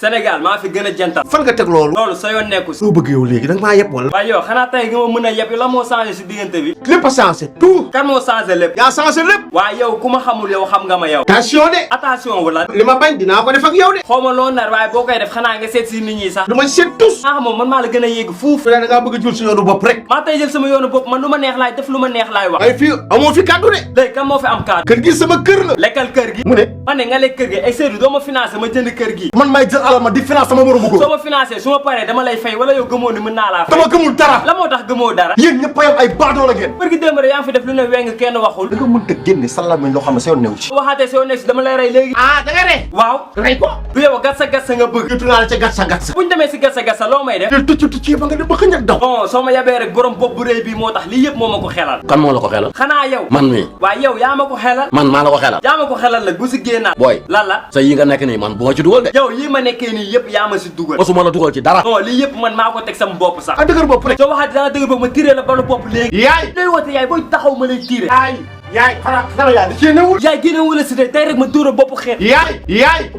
Sénégal maa fi gën a jantal. fan nga teg loolu. loolu sa yoon nekku si. soo bëgg yow léegi da nga maa yeb wala. waaye yow xanaa tey nga ma mën a yeb la moo changé si diggante bi. lépp a changé tout. kan moo changé lépp. yaa changé lépp. waaye yow ku ma xamul yow xam nga ma yow. attention de. attention wala. li ma bañ dinaa ko def ak yow de. xaw ma loo nar waaye boo koy def xanaa nga seet si nit ñi sax. du ma seet tous. ah moom man maa la gën a yéeg fuuf. da ngaa bëgg a jël sa yoonu bopp rek. maa tey jël sama yoonu bopp man lu ma neex laay def lu ma neex laay wax. ay fii amoo fi kàddu de. léegi kan moo fi am kàddu. kër gi sama kër la. lekkal kër gi. mu ne. man ne nga lekk kër gi ay seetu doo ma financé ma jënd kër gi. man may jël alal ma di finance sama moromu góor. soo ma financé su ma paree dama lay fay wala yow gëmoo ni mën naa laa fay. dama gëmul dara. la moo tax gëmoo dara. yéen ñëpp a yam ay baadoo la ngeen. kër gi démb rek yaa ngi fi def lu ne weng kenn waxul. da nga mënta génne sa làmmiñ loo xam ne sa yoon newu ci. waxaatee soo nekk si dama lay rey léegi. ah da nga rey. waaw. rey ko. du yow gatsa gatsa nga bëgg. jiitu naa la ca gatsa gatsa. buñ demee si gatsa gatsa loo may def. te tucc ba nga dem ba xëñ ak daw. bon soo ma yabee rek borom bopp bu rëy bii moo tax lii yëpp moo ma ko xelal. kan moo la ko xelal. xanaa yow. man mii. waaye yow yaa ma ko xelal. man maa la ko xelal. yaa ma ko xelal nag bu si génnaat. booy. lan la. sa yi nga nekk nii man bu ma ci dugal de. yow yii ma nekkee nii yëpp yaa ma si dugal. mosuma la dugal ci dara. non lii yëpp man maa ko teg sama bopp sax. a dëgër bopp rek. soo waxaat danga dëgg bopp ma tiré la balu bopp léegi. yaay. looy woote yaay booy taxaw ma lay tiré. yaay xanaa dara yaa di cee newul. yaay génne wala si tey rek ma dóor a bopp xeet. yaay.